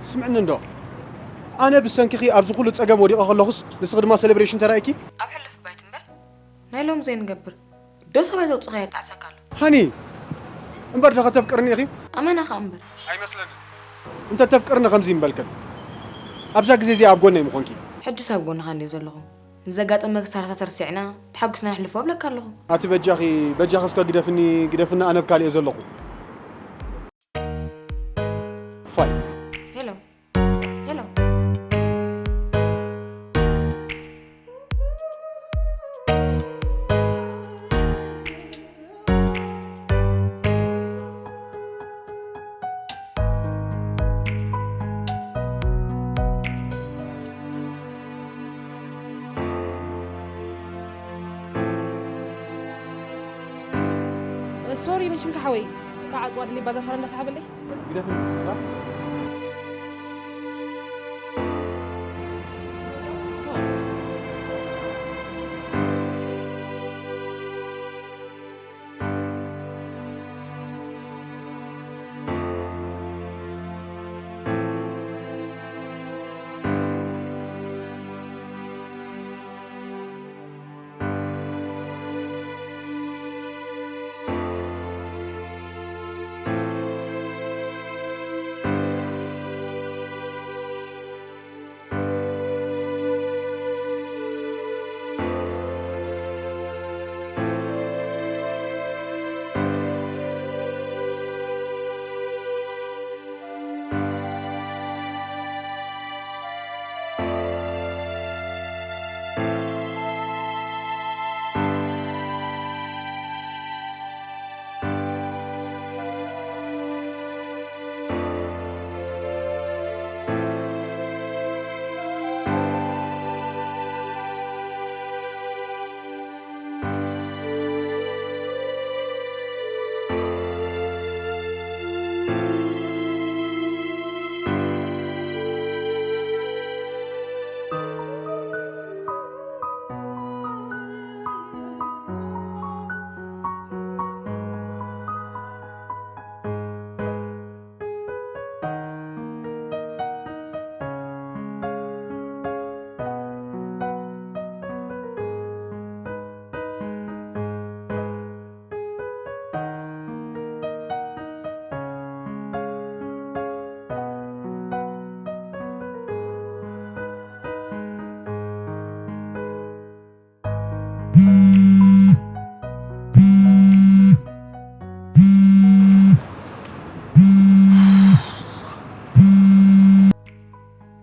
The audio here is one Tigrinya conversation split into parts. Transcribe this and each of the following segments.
ስምዕኒ እንዶ፣ ኣነ ብሰንክኺ ኣብዚ ኩሉ ጸገም ወዲቐ ከለኹስ፣ ንስኺ ድማ ሴሌብሬሽን ተራእኪ? ኣብ ሕሉፍ ባይት እምበር፣ ናይ ሎም ዘይንገብር። ዶ ሰብኣይ ዘውጽኻዮ ይጣዕሰካ ኣሎ። ሃኒ፣ እምበር ዶ ከተፍቅርኒ ኢኺ? ኣመና ኸኣ እምበር። ኣይመስለንን። እንተ ተፍቅርኒ ከምዚ ይምበልክን። ኣብዛ ግዜ እዚኣ ኣብ ጎነይ ምኾንኪ። ሕጅስ ኣብ ጎንኻ እንድየ ዘለኹ። ንዘጋጠመ ክሳራታት ረሲዕና፣ ተሓጒስና ነሕልፎ እብለካ ኣለኹ። ኣቲ በጃኺ፣ በጃኺ እስከ ግደፍኒ፣ ግደፍኒ ኣነ ኣብ ካልእ እየ ዘለኹ። ፋይ። ሄሎ። ሄሎ። ሶሪ መሽምካ ሓወይ፣ ካብ ዓጽዋ ድሊ ባዛ ሰላም እንዳሰሓበለይ። ግደፍኒ ትስላ።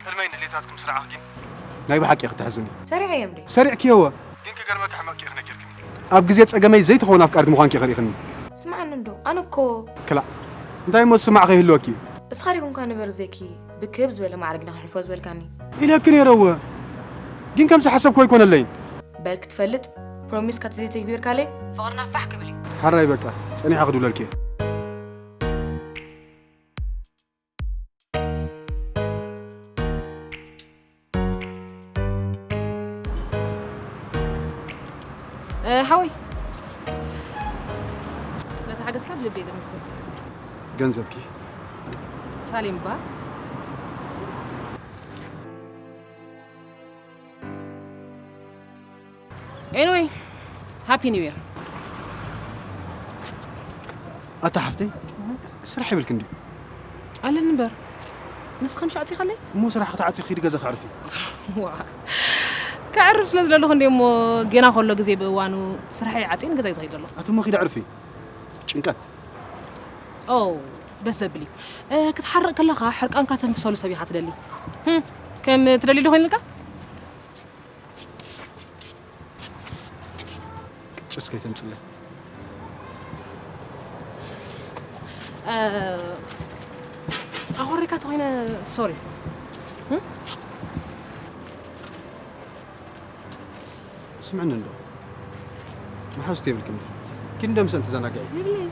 ቅድመይ ንድሌታትኩም ስራዕኽ ግን ናይ ብሓቂ ክትሕዝኒ። ሰሪዐዮም ድየ? ሰሪዕክዮ እወ። ግን ክገርመካ ሕመቕ ኢኺ ነጊርክኒ። ኣብ ግዜ ጸገመይ ዘይትኸውን ኣፍቃሪት ምዃንኪ ኢኺ ርኢኽኒ። ስምዓኒ እንዶ፣ ኣነ እኮ ክላእ። እንታይ እሞ ዝስማዕ ከይህልወኪ እዩ? እስኻ ዲኹምካ ንበር ዘኪ ብክብ ዝበለ ማዕረግ ኢና ክንሕልፎ ዝበልካኒ። ኢለኪ ነይረ እወ። ግን ከም ዝሓሰብኩ ኣይኮነለይን። በል ክትፈልጥ፣ ፕሮሚስካ ተዘይተግቢርካለይ ፍቕርና ፋሕ ክብል እዩ። ሓራይ በቃ፣ ጸኒሐ ክድውለልኪ እየ። እ፣ ሓወይ፣ ስለቲ ሓገዝካ ብልቢ እየ ዘመስግን። ገንዘብኪ። ሳሌም እባ። Anyway, ሃፒ ኒው ይር። ኣታ ሓፍተይ፣ ስራሕ ይብልክ እንድዩ። ኣለኒ እምበር። ንስኻ ምሽ ዓፂኻለይ? እሞ ስራሕ ክትዓፂ ኺዲ ገዛ ክዕርፊ። ዋ፣ ክዕርፍ ስለ ዝደለኹ እንደ እሞ፣ ገና ከሎ ግዜ ብእዋኑ ስራሕ ዓፂ ንገዛ እዩ ዝኸይድ ዘሎ። ኣቲ እሞ ኺዲ ዕርፊ። ጭንቀት። ኦ፣ ደስ ዘብል እዩ። እ፣ ክትሓርቕ ከለኻ ሕርቃንካ ተንፍሰሉ ሰብ ኢኻ ትደሊ። ህም፣ ከም ትደሊ ዶ ኮይንልካ? ጭስ ከይተምፅለይ። እ፣ ኣኾሪካ ተኾይነ፣ ሶሪ። ህም? ስምዕኒ እንዶ። መሓዙት የብልክን። ኪን ደምሰን ትዘናጋዒ። የብለይን።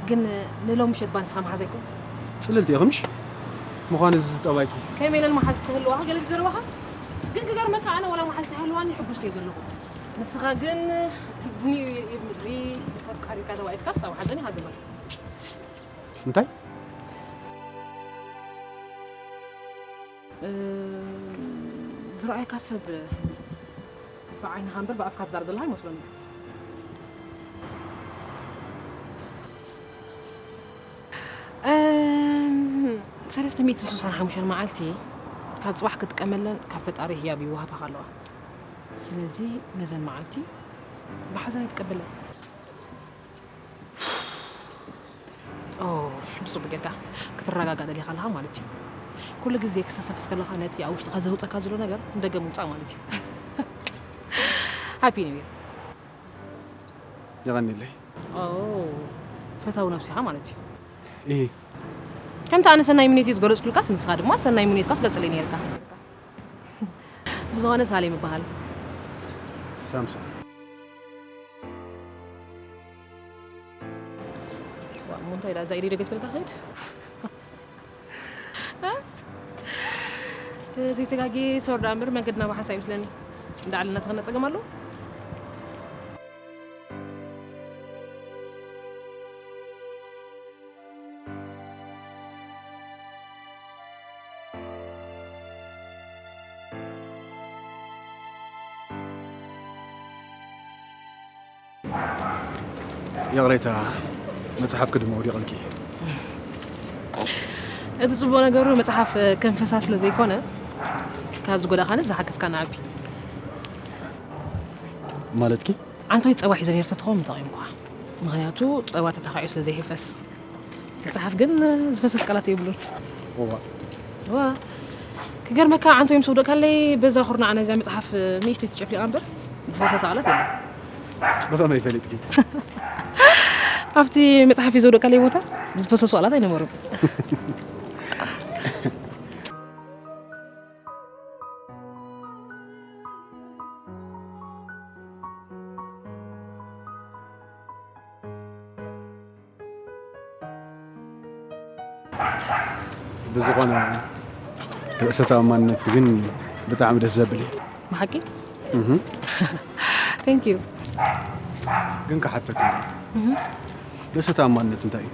ግን ንሎም ምሸት ባንስኻ መሓዘ ኣይኮን? ጽልልቲ ኢኺ ምሽ? ምዃን እዚ ዝጠባይኩም። ከመይ ኢለን መሓዙት ክህልዋኻ ገለ ድዩ ዘረባኻ? ግን ክገርመካ ኣነ ወላ መሓዙት ተሃልዋኒ ሕጉስቲ እየ ዘለኹ። ንስኻ ግን ትብኒ ይብ ምድሪ ሰብ ቃሪካ ተባኢስካስ ኣብ ሓዘን ኢኻ ዘለኹ። እንታይ? እ፣ ዝረኣየካ ሰብ ብዓይንኻ እምበር ብኣፍካ ትዛረብ ዘለኻ ኣይመስሎን እዩ። እም፣ ሰለስተ ሚእቲ ስሳን ሓሙሽተን መዓልቲ ካብ ጽባሕ ክትጥቀመለን ካብ ፈጣሪ ህያብ ይወሃባኻ ኣለዋ። ስለዚ ነዘን መዓልቲ ብሓዘን ኣይትቀበለን። ኦ፣ ብጽቡቅ ጌርካ ክትረጋጋእ ደሊኻ ኣለኻ ማለት እዩ። ኩሉ ግዜ ክተስተንፍስ ከለኻ ነቲ ኣብ ውሽጥኻ ዘህውጸካ ዘሎ ነገር ንደገ ምውጻእ ማለት እዩ። ሃፒ ኒው ይር። የቐንየለይ። ኦ፣ ፈታዊ ነብስኻ ማለት እዩ። እሂ። ከምቲ ኣነ ሰናይ ምንየት እየ ዝገለጽኩልካስ ንስኻ ድማ ሰናይ ምንየትካ ትገልጽለይ ነይርካ። ብዝኾነ ሳሌም እበሃል። ሳምሶን። ዋ፣ እሞ እንታይ ኢላ እዛ ኢደይ ደገ ትበልካ ከይድ? እ? ዘይተጋጌ ሶርዳ እምበር መንገድና ብሓንሳ ይመስለኒ። እንዳዕለና ተኸነ ጸገም ኣለዎ? ይቕሬታ፣ መጽሓፍኪ ድማ ወዲቐልኪ። እቲ ጽቡቕ ነገሩ መጽሓፍ ከም ፈሳሲ ስለ ዘይኮነ፣ ካብ ዝጎዳእካኒ ዝሓገዝካኒ ዓቢ። ማለትኪ? ዓንቶይ ጸባ ሒዘ ነይረ ተትኸውን ምጠቒምኳ። ምኽንያቱ ጸባ ተተኻዒ ስለ ዘይሕፈስ። መጽሓፍ ግን ዝፈስስ ቃላት የብሉን። እዋ። እዋ። ክገርመካ ዓንቶይ ምስ ውደእካለይ በዛ ኩርናዕ ናይዛ መጽሓፍ ንእሽተይ ትጨፍሊቓ እምበር ዝፈሰሰ ቃላት የለን። ብኸመይ ፈሊጥኪ? ኣብቲ መጽሓፍ ዘውደእካለይ ቦታ ዝፈሰሱ ቃላት ኣይነበሩን። ብዝኾነ ርእሰ ተኣማንነትኪ ግን ብጣዕሚ ደስ ዘብል እዩ። ብሓቂ? እህ። Thank you። ግን ክሓተኪ፣ እህ። ርእሰ ተኣማንነት እንታይ እዩ?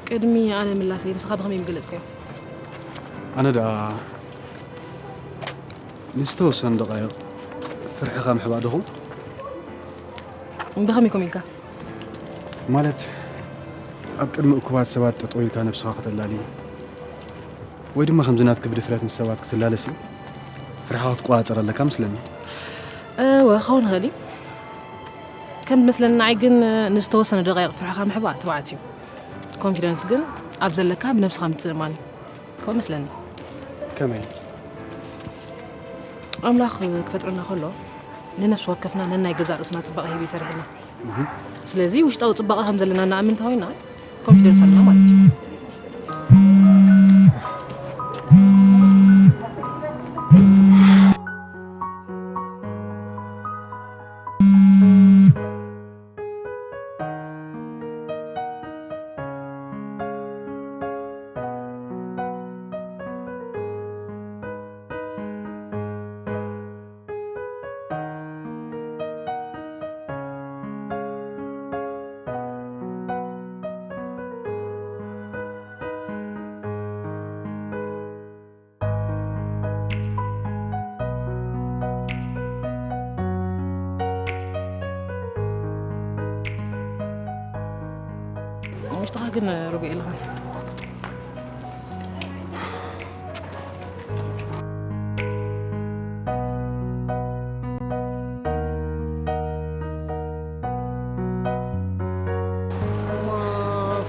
ቅድሚ ኣነ ምላሰይ ንስኻ ብኸመይ ምገለጽካዮ? ኣነ ደኣ ንዝተወሰኑ ደቓይቕ ፍርሕኻ ምሕባእ ዶ ኸውን? ብኸመይ ኮም ኢልካ? ማለት ኣብ ቅድሚ እኩባት ሰባት ጠጠው ኢልካ ነብስኻ ከተላሊ ወይ ድማ ከምዚ ናትኪ ብድፍረት ምስ ሰባት ክትላለስ እዩ ፍርሕኻ ክትቆጻጸር ኣለካ መስለኒ። እወ፣ ክኸውን ይኽእል እዩ። ከም ዝመስለኒ ንዓይ ግን ንዝተወሰነ ደቓይቕ ፍርሕኻ ምሕባእ ትብዓት እዩ። ኮንፊደንስ ግን ኣብ ዘለካ ብነብስኻ ምትእምማን እዩ። ከምኡ መስለኒ። ከመይ? ኣምላኽ ክፈጥረና ከሎ ንነፍሲ ወከፍና ነናይ ገዛእ ርእስና ጽባቐ ሂቡ ይሰርሐና። እህ። ስለዚ ውሽጣዊ ጽባቐ ከም ዘለና ንኣምን እንተኾይና ኮንፊደንስ ኣለና ማለት እዩ። ርጉእ ኢልኻ። እሞ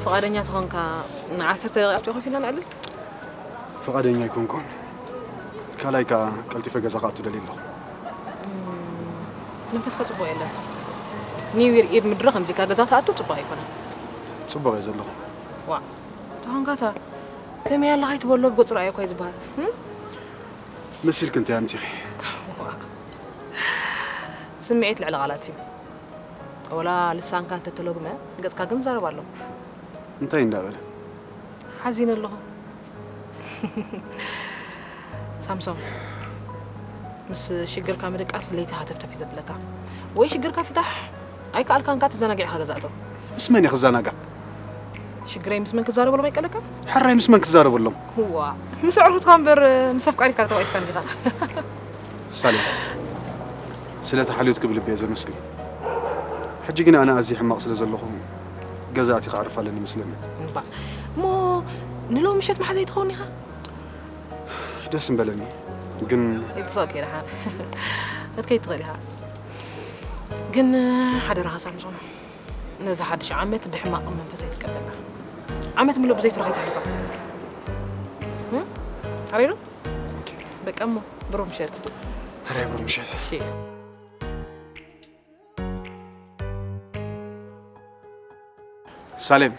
ፍቓደኛ ተኾንካ ንዓሰርተ ደቂቕ ኣብቲ ኮፍ ኢልና ንዕልል? ፍቓደኛ ኣይኮንኩን። ካልኣይ ከኣ ቀልጢፈ ገዛ ክኣቱ ደልየ ኣለኹ። መንፈስካ ጽቡቕ የለን። ኒው ይር ኢቭ ምድሪ ከምዚ ኢልካ ገዛ ትኣቱ ጽቡቕ ኣይኮነን። ጽቡቕ እየ ዘለኹ። ዋእ፣ ተኾንካታ ከመይ ኣለኻ ኣይትበሎ ብገጹ ረኣዮ እኳ እዩ ዝበሃል። እም? መሲልኪ እንታይ ኣምጺኺ? ዋእ። ስምዒት ልዕሊ ቃላት እዩ። ወላ ልሳንካ እንተተሎግመ ገጽካ ግን ይዛረብ ኣሎ። እንታይ እንዳበለ? ሓዚነ ኣለኹ። ሳምሶን፣ ምስ ሽግርካ ምድቃስ ለይቲ ሃተፍተፍ እዩ ዘብለካ። ወይ ሽግርካ ፍታሕ፣ ኣይከኣልካን ከኣ ተዘናጊዕካ ገዛ እቶ። ምስ መን እየ ክዘናጋዕ? ሽግረይ ምስ መን ክዛረበሎም ኣይቀለካ? ሕራይ ምስ መን ክዛረበሎም? ዋ፣ ምስ ኣዕሩኽትካ እምበር ምስ ኣፍቃሪትካ ተባኢስካ እንዲኻ። ሳሌም፣ ስለቲ ሓልዮትኪ ብልቢ እየ ዘመስግን። ሕጂ ግን ኣነ ኣዝየ ሕማቕ ስለ ዘለኹ ገዛ ኣትየ ከዕርፍ ኣለኒ ይመስለኒ። እምባ፣ እሞ ንሎሚ ምሸት መሓዘይ ትኸውን ኢኻ? ደስ እምበለኒ፣ ግን It's okay፣ ደሓን ክትከይድ ትኽእል ኢኻ። ግን ሓደራኻ ሳምሶን፣ ነዚ ሓድሽ ዓመት ብሕማቕ መንፈስ ኣይትቀበላ። ዓመት ምሉእ ብዘይ ፍርሒ ኣይተሕልፋ። እም? ሓሪሩ? በቃ እሞ፣ ብሩህ ምሸት። ሕራይ ብሩህ ምሸት። እሺ። ሳሌም፣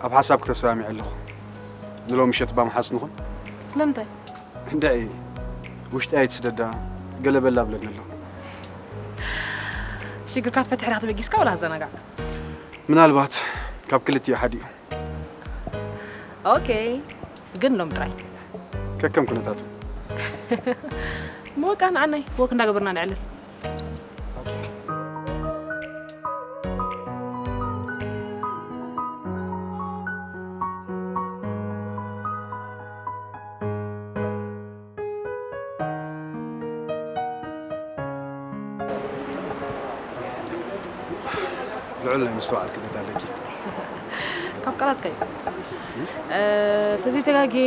ኣብ ሓሳብኪ ተሰማሚዐ ኣለኹ። ንሎሚ ምሸት እባ መሓዝ ንኹን። ስለምንታይ? እንድዒ፣ ውሽጠይ ኣይትስደዳ፣ ገለ በላ ብለኒ ኣሎ። ሽግርካ ትፈትሕ ዲኻ ተበጊስካ ወላ ክትዘናጋዕ? ምናልባት ካብ ክልቲኡ ሓዲኡ። ኦኬ፣ ግን ሎም ጥራይ። ከከም ኩነታቱ። እሞ በቃ ንዓናይ ወክ እንዳገበርና ነዕልል። ልዑል ናይ ምስትውዓል ክእለት ኣለኪ። ካብ ቃላትካ እዩ። እ፣ ተዘይተጋግየ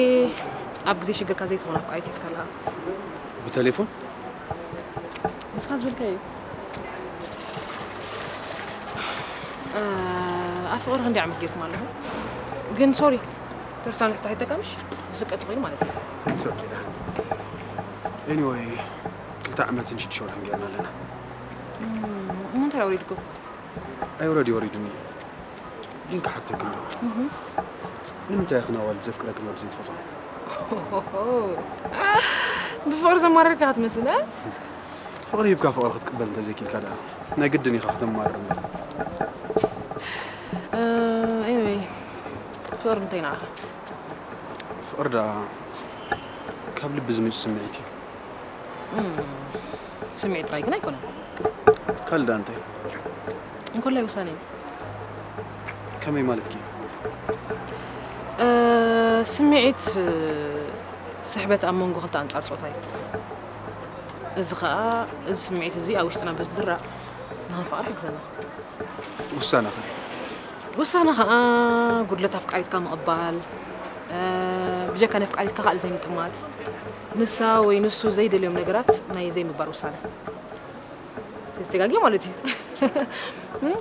ኣብ ግዜ ሽግርካ ዘይትኾን ኣፍቃሪት ሒዝካ ኣለኻ። ብቴሌፎን? ንስኻ ዝበልካዮ እዩ። እ፣ ኣብ ፍቕሪ ክንደይ ዓመት ጌርኩም ኣለኹም? ግን ሶሪ፣ ፐርሰናል ሕቶ ኣይጠቀምሽ? ዝፍቀድ ተኾይኑ ማለት እዩ። It's okay ደሓን። ኤኒወይ፣ ክልተ ዓመትን ሽዱሽተ ወርሕን ጌርና ኣለና። እም፣ እሞ እንታይ ኣውሪድኩም? ኣይ፣ ኦረዲ ወሪዱኒ። ግን ክሓተኪ እንዶ። እህ። ንምንታይ ኢኽን ኣዋልድ ዘፍቅረክን ወዲ ዘይትፈትዋ? ብፍቕሪ ዘማረርካ ክትመስል፣ እ? ፍቕሪ ሂብካ ፍቕሪ ክትቅበል እንተዘይኪኢልካ ደኣ፣ ናይ ግድን ኢኻ ከተማርር እምበር። እ፣ ኤኒወይ፣ ፍቕሪ እንታይ ንዓኻ? ፍቕሪ ደኣ ካብ ልቢ ዝምንጭ ስምዒት እዩ። እም፣ ስምዒት ጥራይ ግን ኣይኮነን። ካልእ ደኣ እንታይ? እንኮላይ ውሳነ እዩ። ከመይ ማለትኪ? እ፣ ስምዒት፣ እ፣ ስሕበት ኣብ መንጎ ክልተ ኣንጻር ጾታ እዩ። እዚ ኸኣ፣ እዚ ስምዒት እዚ ኣብ ውሽጥና ብዝዝራእ ንኽንፋቐር ይሕግዘና። ውሳነ ኸ? ውሳነ ኸኣ ጉድለት ኣፍቃሪትካ ምቕባል፣ እ፣ ብጀካ ነፍቃሪትካ ካልእ ዘይምጥማት፣ ንሳ ወይ ንሱ ዘይደልዮም ነገራት ናይ ዘይምግባር ውሳነ። ዝተጋግየ ማለት እዩ። እም?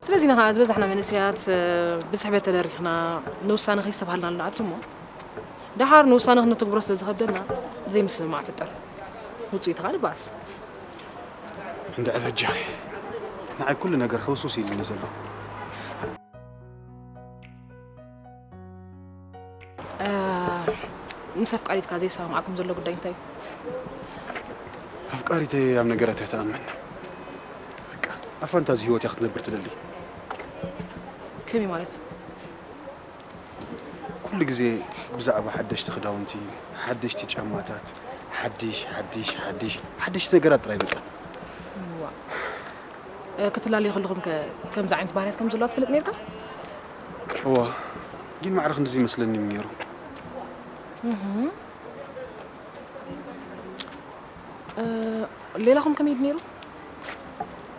ስለዚ ንኸዓ ዝበዛሕና መንእሰያት፣ እ፣ ብስሕበት ተደሪኽና ንውሳነ ከይስተብሃልና ንኣቱ እሞ፣ ደሓር ንውሳነ ክነተግብሮ ስለ ዝኸብደና፣ ዘይምስምማዕ ይፍጠር። ውጽኢቱ ኸኣ ንባእስ። እንድዒ በጃኺ፣ ንዓይ ኩሉ ነገር ሕውስውስ ኢሉኒ ዘሎ። እ፣ ምስ ኣፍቃሪትካ ዘይሰማምዓኩም ዘሎ ጉዳይ እንታይ እዩ? ኣፍቃሪተይ ኣብ ነገራት እያ ትኣምን። በቃ፣ ኣብ ፋንታዚ ህይወት እያ ክትነብር ትደሊ። ከመይ ማለት? ኩሉ ግዜ ብዛዕባ ሓደሽቲ ክዳውንቲ፣ ሓደሽቲ ጫማታት፣ ሓድሽ ሓድሽ ሓድሽ ሓደሽቲ ነገራት ጥራይ በቃ። እዋ። እ፣ ክትላለዩ ከለኹም ከ ከምዚ ዓይነት ባህርያት ከም ዘለዋ ትፈልጥ ነርካ? እዋ፣ ግን ማዕረ ክንድዚ ይመስለኒ እዩ ነይሩ። እ፣ ሌላኹም ከመይ ነይሩ?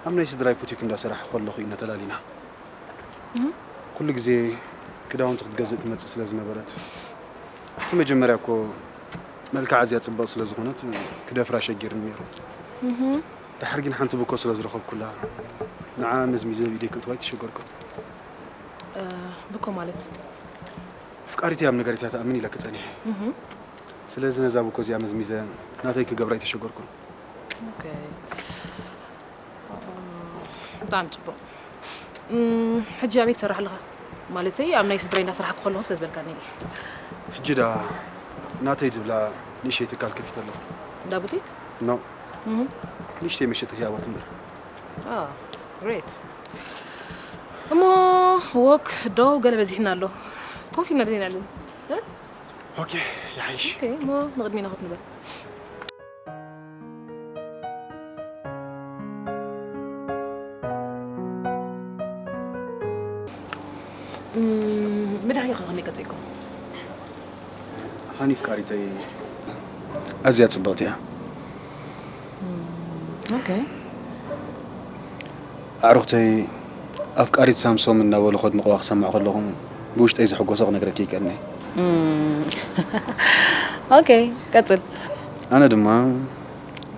ኣብ ናይ ስድራይ ቡቲክ እንዳሰራሕ ከለኹ ኢና ተላሊና። ኩሉ ግዜ ክዳውንቲ ክትገዝእ ትመጽእ ስለ ዝነበረት፣ እቲ መጀመርያ እኮ መልክዓ ኣዝያ ጽብቕቲ ስለ ዝኾነት ክደፍራ ሸጊርኒ ነይሩ። ድሓር ግን ሓንቲ ብኮ ስለ ዝረኸብኩላ፣ ንዓ መዝሚዘ ኣብ ኢደይ ክእትዋ ኣይተሸገርኩን። እ፣ ብኮ ማለት? ኣፍቃሪተይ ኣብ ነገራት እያ ትኣምን ኢለኪ ጸኒሐ። ስለዚ ነዛ ብኮ እዚኣ መዝሚዘ ናተይ ክገብራ ኣይተሸገርኩን። ኦኬ። ብጣዕሚ ጽቡቕ። እም፣ ሕጂ ኣበይ ትሰርሕ ኣለኻ? ማለተይ ኣብ ናይ ስድረይ እንዳሰራሕኩ ከለኹ ስለ ዝበልካኒ። ሕጂ ደኣ ናተይ ዝብላ ንእሽተይ ትካል ከፊተ ኣለኹ። እንዳ ቡቲክ? ኖ፣ እም። ንእሽተይ መሸጢ ህያባት እምበር። አ፣ ግሬት። እሞ ወክ ዶ ገለ በዚሕና ኣሎ። ኮፍ ኢልና ዶ ነዕልል? እ? ኦኬ፣ ይሓይሽ። ኦኬ፣ እሞ ንቕድሚና ኮፍ ንበል። እም፣ መድሃኒት ከ ከመይ ቀጺልኩም? ሃኒ ኣፍቃሪተይ ኣዝያ ጽብቕቲ እያ። ኦኬ። ኣዕሩኽተይ ኣፍቃሪት ሳምሶም እናበሉ ከድንቕዋ ክሰምዕ ከለኹ ብውሽጠይ ዝሕጎሰ ክነግረኪ ይከኣልኒ። እም፣ ኦኬ፣ ቀጽል። ኣነ ድማ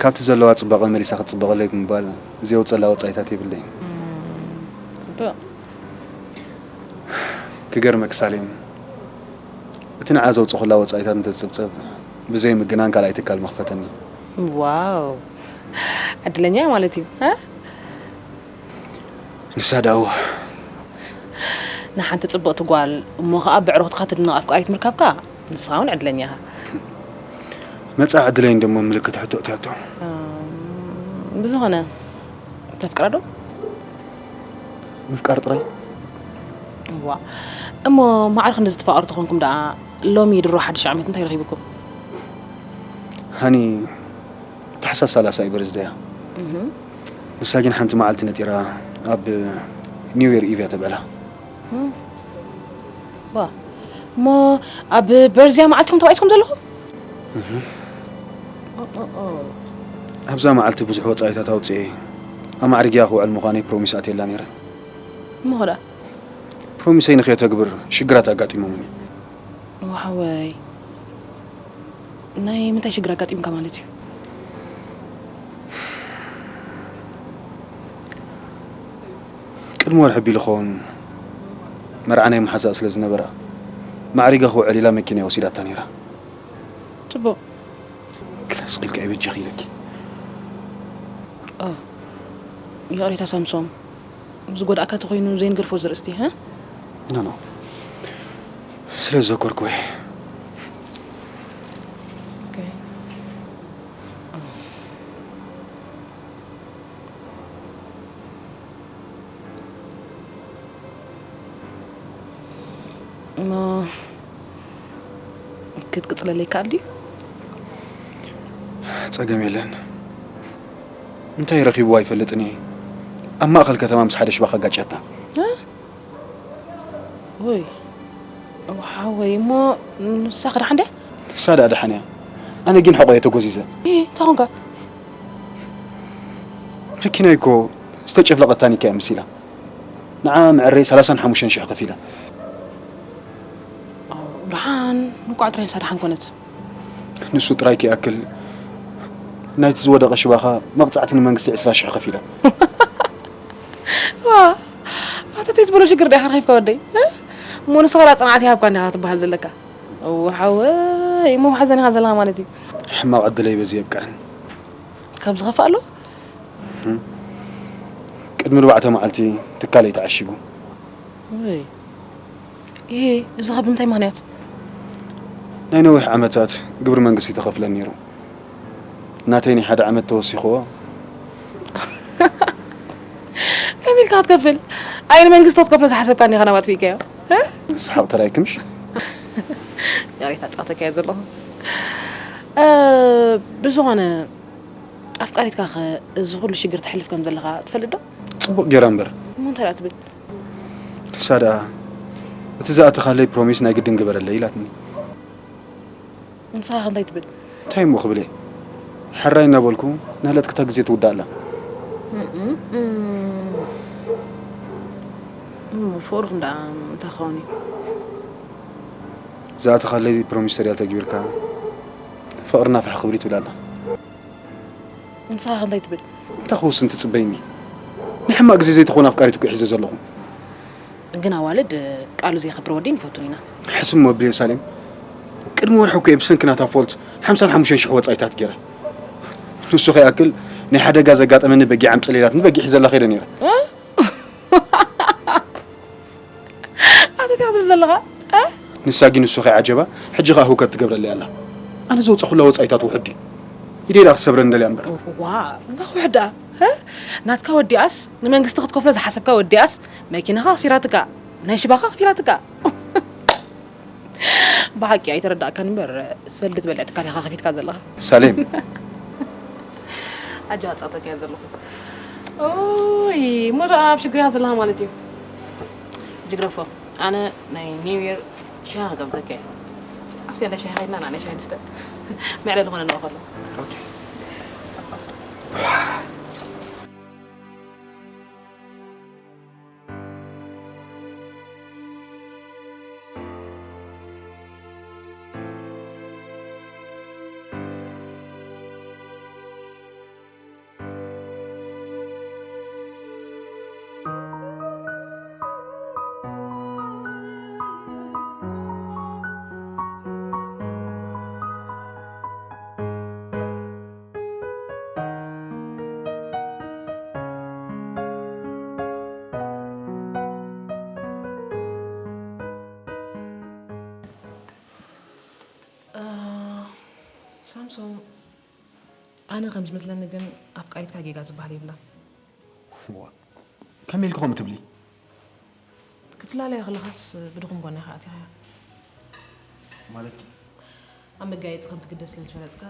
ካብቲ ዘለዋ ጽባቐ መሊሳ ክትጽበቐለይ ብምባል ዘየውጸላ ወጻኢታት የብለይን። ጽቡቕ። ክገርመኪ ሳሌም፣ እቲ ንዓ ዘውጸኹላ ወጻኢታት እንተዝጽብጸብ ብዘይ ምግናን ካልኣይ ትካል ምኽፈተኒ። ዋው፣ ዕድለኛ ማለት እዩ። እ? ንሳ ደኣ እወ። ንሓንቲ ጽብቕቲ ጓል እሞ ኸኣ ብዕሩኽትኻ ትድነቕ ኣፍቃሪት ምርካብካ ንስኻ እውን ዕድለኛ ኢኻ። መጻኢ ዕድለይ እንደሞ ምልክት ሕቶ እትያቶ። እም፣ ብዝኾነ ተፍቅራ ዶ? ምፍቃር ጥራይ። ዋ፣ እሞ ማዕረ ክንድዚ ትፋቐሩ ተኾንኩም ደኣ ሎሚ ድሮ ሓድሽ ዓመት እንታይ ረኺብኩም? ሃኒ ታሕሳስ ሰላሳ እዩ በርዝደያ። ንሳ ግን ሓንቲ መዓልቲ ነጢራ ኣብ ኒው ዮር ኢቭ እያ ተብዕላ። ዋ፣ እሞ ኣብ በርዝያ መዓልትኩም ተባኢስኩም ዘለኹም? ኣብዛ መዓልቲ ብዙሕ ወጻኢታት ኣውጽኤ ኣማዕሪግያ ክውዕል ምዃነይ ፕሮሚስ ኣትየላ ነይረ። እሞ ኸ ደኣ? ፕሮሚሰይ ንኸተግብር ሽግራት ኣጋጢሞምኒ። ዋሓወይ፣ ናይ ምንታይ ሽግር ኣጋጢምካ ማለት እዩ? ቅድሚ ወርሒ ቢሉ ኸውን መርዓ ናይ መሓዛእ ስለ ዝነበራ ማዕሪገ ክውዕል ኢላ መኪና ወሲዳታ ነይራ። ጽቡቕ። ክላስ ቂልካ ይበጃኺ ኢለኪ። ኦ፣ ይቕሬታ ሳምሶም፣ ዝጎድኣካ ተኾይኑ ዘይንገድፎ ዘርእስቲ፣ ሀ? ኖ፣ ኖ። ስለ ዘኮርኩ እየ። ኦኬ። እሞ ክትቅጽለለይ ይከኣል ድዩ? ጸገም የለን። እንታይ ረኺብዋ ኣይፈልጥን እየ። ኣብ ማእከል ከተማ ምስ ሓደ ሽባኽ ኣጋጭያታ። እ? ወይ፣ ሓወይ፣ እሞ ንሳ ክድሓን ድያ? ንሳ ደኣ ደሓን እያ። ኣነ ግን ሕቖ እየ ተጎዚዘ። እ፣ እንታይ ኾንካ? መኪናይ እኮ ዝተጨፍለቐት ታኒካ እያ መሲላ። ንዓ መዐረይ ሰላሳን ሓሙሽተን ሽሕ ከፊለ። ደሓን፣ እንቋዕ ጥራይ ንሳ ደሓን ኮነት። ንሱ ጥራይ ከይኣክል፣ ናይቲ ዝወደቐ ሽባኻ መቕጻዕቲ ንመንግስቲ ዕስራ ሽሕ ከፊለ። ዋ፣ ኣታ እንታይ ዝበሎ ሽግር ዲኻ ረኺብካ ወደይ? እ? እሞ ንስኻ ደኣ ጽንዓት ይሃብካ እንዲኻ ትበሃል ዘለካ። እወ ሓወይ፣ እሞ ሓዘን ኢኻ ዘለኻ ማለት እዩ። ሕማቕ ዕድለይ በዚ የብቅዕን። ካብ ዝኸፍእ ኣሎ? ቅድሚ ኣርባዕተ መዓልቲ ትካለይ ተዓሺጉ። ወይ፣ ይሄ፣ እዚ ኸ ብምንታይ ምኽንያት? ናይ ነዊሕ ዓመታት ግብሪ መንግስቲ ተኸፍለን ነይሩ። ናተይ ናይ ሓደ ዓመት ተወሲኽዎ። ከመይ ኢልካ ክትከፍል? ኣይ ንመንግስቲ ክትከፍሎ ዝሓሰብካ እንዲኻ ናብ ኣጥፊእካዮ? እ? ሰሓቕ ተራእይኪ ምሽ? ይቕሬታ ጻወተካ እየ ዘለኹ። እ፣ ብዝኾነ ኣፍቃሪትካ ኸ እዚ ኩሉ ሽግር ተሕልፍ ከም ዘለኻ ትፈልጥ ዶ? ጽቡቕ ጌራ እምበር። እሞ እንታይ ደኣ ትብል? ንሳ ደኣ እቲ ዝኣተኻለይ ፕሮሚስ ናይ ግድን ግበረለይ ኢላትኒ። ንስኻ ኸ እንታይ ትብል? እንታይ እሞ ክብል እየ? ሕራይ እናበልኩ ናለጥክታ ግዜ ትውዳእ ኣላ። እም፣ እም፣ እም፣ ፍቕርኹም ደኣ እንታይ ክኸውን እዩ? ዝኣተኻለይ ፕሮሚስ ተሪኣ ተግቢርካ ፍቕርና ፋሕ ክብል እዩ ትብል ኣላ። ንስኻ ኸ እንታይ ትብል? እንታይ ክውስን ትጽበይኒ? ንሕማቕ ግዜ ዘይትኸውን ኣፍቃሪት እኮ ሒዘ ዘለኹ። ግን ኣዋልድ ቃሉ ዘየኽብር ወዲ ንፈቱን ኢና። ሕስም መብልዮ ሳሌም፣ ቅድሚ ወርሒ እኮ እየ ብሰንኪ ናታ ፎልት ሓምሳን ሓሙሽተን ሽሕ ወጻኢታት ገይረ። ንሱ ከይኣክል ናይ ሓደጋ ዘጋጠመኒ በጊዕ ኣምጽእ ኢላትኒ በጊዕ ሒዘላ ከይደ ነይረ። ኣተትያ ትብል ዘለኻ? እ? ንሳ ግን ንሱ ከይዓጀባ ሕጂ ኸኣ ህውከት ትገብረለይ ኣላ። ኣነ ዘውጸኹላ ወጻኢታት ውሑድ ድዩ? ኢደይ ደኣ ክሰብረን ደልያ እምበር። ዋ፣ እንታይ ክውሕድ ደኣ? እ? ናትካ ወዲኣስ፣ ንመንግስቲ ክትከፍሎ ዝሓሰብካ ወዲኣስ፣ መኪናኻ ኣኽሲራትካ፣ ናይ ሽባኻ ኣኽፊላትካ። ብሓቂ ኣይተረዳእካን እምበር፣ ሰልዲ ትበልዕ ትካል ኢኻ ከፊትካ ዘለኻ። ሳሌም። ኣጆኻ ጻውተካ እያ ዘለኹ። ኦይ፣ እሞ ደኣ ኣብ ሽግር እያ ዘለኻ ማለት እዩ። ጅግረፎ፣ ኣነ ናይ ኒው ይር ሻሂ ክጋብዘካ እየ። ኣብቲ እንዳ ሻሂ ከይድና ንዓና ሻሂ ንስተ። መዕለሊ ኾነ ንእኸሎ። ሳምሶም፣ ኣነ ከም ዝመስለኒ ግን ኣፍቃሪትካ ጌጋ ዝበሃል የብላን። ዋ፣ ከመይ ኢልኪ ከምኡ ትብሊ? ክትላለያ ከለኻስ ብድኹም ጎና ኢኻ ኣቲኻያ። ማለትኪ? ኣብ መጋየፂ ከም ትግደስ ስለ ዝፈለጥካ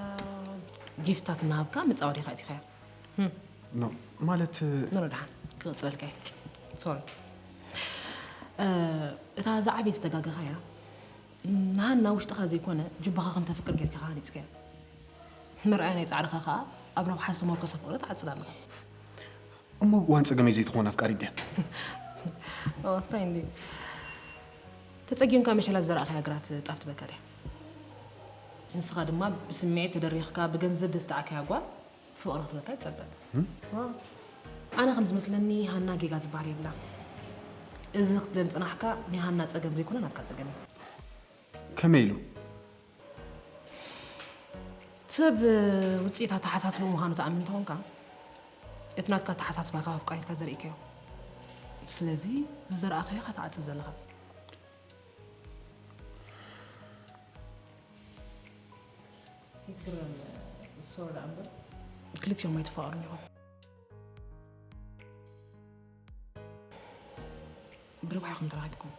ጊፍታት እናሃብካ መፃወዲ ኢኻ ኣቲኻያ። ህም። ኖ፣ ማለት ኖ፣ ኖ፣ ደሓን ክቕፅለልካ እየ። ሶሪ። እ፣ እታ ዝዓበየት ዝተጋገኻያ ንሃና ውሽጥኻ ዘይኮነ ጅባኻ ከም ተፍቅር ጌርካ ሃኒፅካያ። ምርኣይ ናይ ጻዕርኻ ኸኣ ኣብ ረብሓ ዝተመርኮሰ ፍቕሪ ትዓጽድ ኣለኻ። እሞ እዋን ጸገመይ ዘይትኾን ኣፍቃሪት ድያ? ኣስታይ እንድዩ። ተጸጊምካ መሸላት ዝዘራእኻያ ግራት ጣፍ ትበካ ድያ? ንስኻ ድማ ብስምዒት ተደሪኽካ ብገንዘብ ዘስጣዕካያ ጓል ፍቕሪ ክትበካ ይጸበ። ዋው። ኣነ ከም ዝመስለኒ ሃና ጌጋ ዝበሃል የብላን። እዚ ክትብለ ምጽናሕካ ናይ ሃና ጸገም ዘይኮነ ናትካ ጸገም እዩ። ከመይ ኢሉ? ሰብ ውጽኢት ኣተሓሳስባ ምዃኑ ትኣምን እንተኾንካ፣ እቲ ናትካ ኣተሓሳስባ ካብ ኣፍቃሪትካ ዘርእካዮ። ስለዚ ዝዘራእካዮ ኢኻ ትዓጽድ ዘለኻ። ይትግረም ሶሪ ደኣ እምበር ክልቲኦም ኣይትፋቐሩን ኢኹም። ብርብሓ ኢኹም ተራኺብኩም።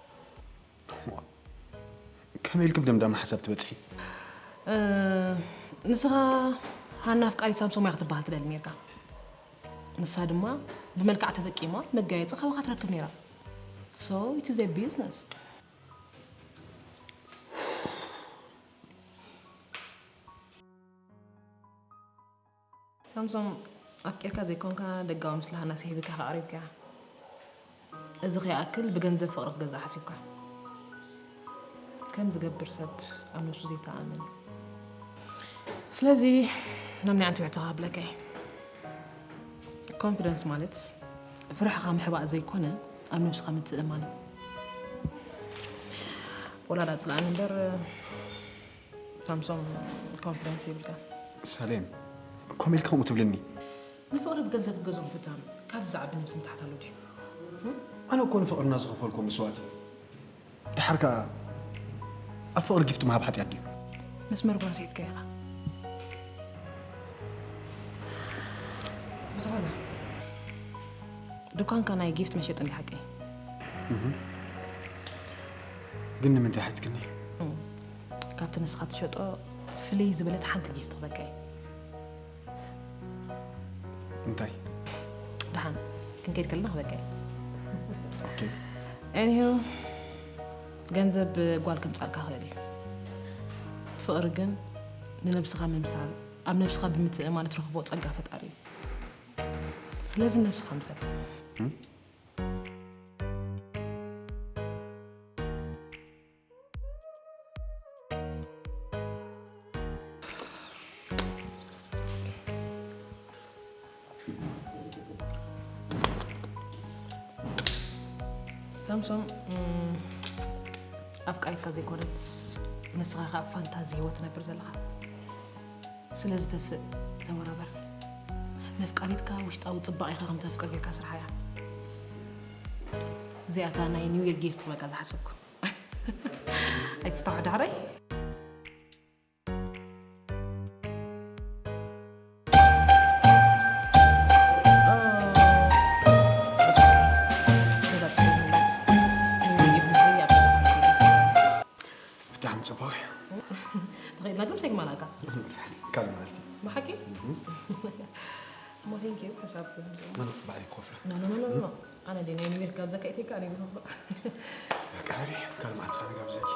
ከመይ ኢልኪ ብደምዳሚ ሓሳብ ትበጽሒ? እ፣ ንስኻ ሃና ኣፍቃሪት ሳምሶም እያ ክትበሃል ትደሊ ነርካ። ንሳ ድማ ብመልክዓ ተጠቂማ መጋየፂ ካባኻ ትረክብ ነይራ። So it is a business። ሳምሶም ኣፍቂርካ ዘይኮንካ ደጋዊ ምስላ ሃና ስሒብካ ከቕሪብካ። እዚ ከይኣክል ብገንዘብ ፍቕሪ ክትገዝእ ሓሲብካ። ከም ዝገብር ሰብ ኣብ ነብሱ ዘይተኣምን እዩ። ስለዚ ናብ ናይ ዓንተ ውሕቶ ክብለካ እየ። ኮንፊደንስ ማለት ፍርሕኻ ምሕባእ ዘይኮነ ኣብ ነብስኻ ምትእማን እዩ። ወላ ዳጽላእኒ እምበር ሳምሶም ኮንፊደንስ የብልካን። ሳሌም፣ ኮም ኢልካ ከምኡ ትብልኒ? ንፍቕሪ ብገንዘብ ክገዝኦ ምፍታን ካብዚ ዝዓቢ ነብሲ ምትሓት ኣሎ ድዩ? ኣነ እኮ ንፍቕርና ዝኸፈልኩ መስዋእቲ። ድሓር ከኣ ኣብ ፍቕሪ ጊፍት ምሃብ ሓጢኣት ድዩ? መስመር ጓል ሴትካ ኢኻ። ብዝኾነ፣ ድኳንካ ናይ ጊፍት መሸጢ እንዲ ሓቀይ? ግን ንምንታይ ሓትክኒ? ካብቲ ንስኻ ትሸጦ ፍልይ ዝበለት ሓንቲ ጊፍት ክበካ እዩ። እንታይ? ደሓን ክንከይድ ከለና ክበካ እዩ። ኦኬ። ኤኒሆ፣ ገንዘብ ጓል ከምጻልካ ክእል እዩ። ፍቕሪ ግን ንነብስኻ ምምሳል፣ ኣብ ነብስኻ ብምትእምማን እትረኽቦ ጸጋ ፈጣሪ እዩ። ስለዚ ነብስኻ ምሰል። ሳምሶም፣ ኣፍቃሪትካ ዘይኮነት፣ ንስኻ ከኣ ፋንታዚ ህይወት ትነብር ዘለኻ። ስለዚ ተስእ፣ ተወራበር። ነፍቃሪትካ ውሽጣዊ ጽባቐኻ ከም ተፍቅር ጌርካ ስርሓያ። እዚኣታ ናይ ኒው ይር ጊፍት ክበካ ዝሓሰብኩ። ኣይትስተውዕ ዳሕረይ። ብጣዕሚ ጽቡቅ። ተኸኢልና ግን ሰግማናካ። ካልእ መዓልቲ። ብሓቂ? እሞ ቴንክ ዩ ሓሳብ። መን ባዕለይ ክኸፍሎ? ኖ ኖ ኖ ኖ። ኣነ ድየ ናይ ኒውዮርክ ጋብዘካ ኢተካ ኣነ ይኸፍሎ። በቃ በሊ ካልእ መዓልቲ ከነጋብዘኪ።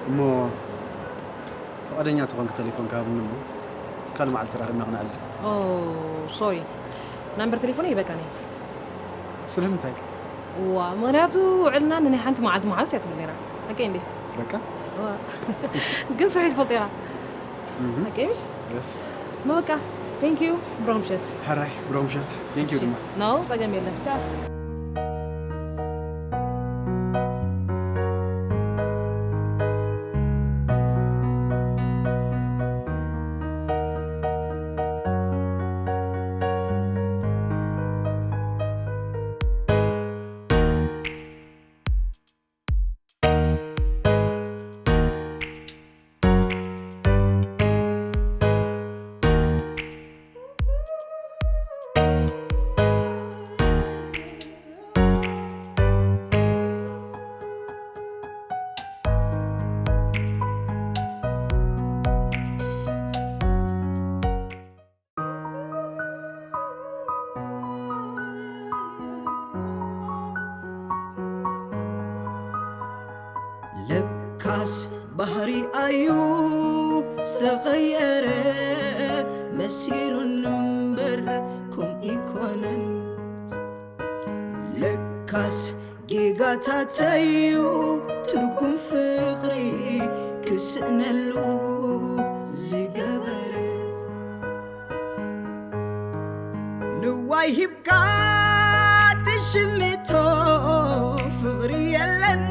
እሞ ፍቓደኛ ተኾንክ ተሌፎንካ ሃብኒ እሞ ካልእ መዓልቲ ተራኺብና ክነዕልል። ኦ ሶሪ፣ ናምበር ቴሌፎነይ ይበቃኒ። ስለምንታይ? እዋ፣ ምኽንያቱ ውዕልና ንናይ ሓንቲ መዓልቲ መዓልቲ እያ ትብል ነይራ። ሓቀይ እንዴ? በቃ እዋ። ግን ስርሒ ትፈልጦ ኢኻ። ሓቀይ ምሽ? የስ ኖ በቃ። ቴንክ ዩ። ብሩኽ ምሸት። ሕራይ ብሩኽ ምሸት። ቴንክ ዩ ድማ። ኖ ጸገም የለን። ቻው። ለካስ ባህሪ ኣዩ ዝተቐየረ መሲሉን እምበር ከምኡ ይኮነን። ለካስ ጌጋታተዩ ትርጉም ፍቕሪ ክስእነሉ ዝገበረ። ንዋይ ሂብካ ትሽምቶ ፍቕሪ የለን፣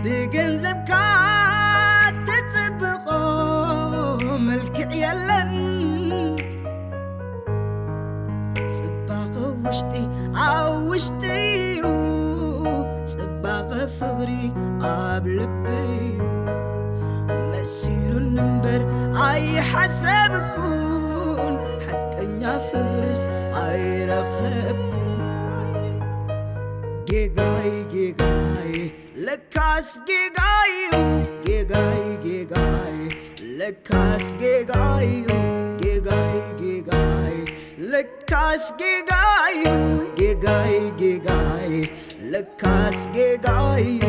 ብገንዘብካ ተጽብቖ መልክዕ የለን። ጽባቐ ውሽጢ ኣብ ውሽጢ እዩ፣ ጽባቐ ፍቕሪ ኣብ ልቢ እዩ። መሲሉኒ እምበር ኣይሓሰብኩን፣ ሓቀኛ ፍቕርስ ኣይረኸብኩን። ጌጋይ ጌጋይ ለካስ ጌጋዩ፣ ጌጋይ ጌጋይ ለካስ ጌጋዩ፣ ጌጋይ ጌጋይ ለካስ ጌጋዩ፣ ጌጋይ ጌጋይ ለካስ ጌጋዩ።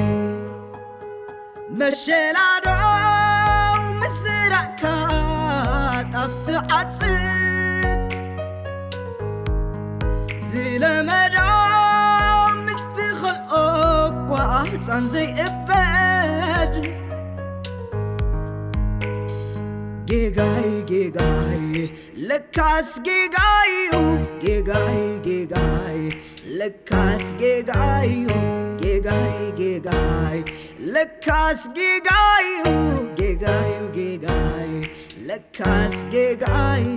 መሸላዶ ምስራእካ ኣጽድ ዝለመዶ ምስ ትኸልኦ እኳ ኣህፃን ዘይእበድ ጌጋይ ጌጋይ ለካስ ጌጋዩ ጌጋይ ጌጋይ ለካስ ጌጋዩ ጌጋይ ጌጋይ ለካስ ጌጋዩ ጌጋዩ ጌጋይ ለካስ ጌጋዩ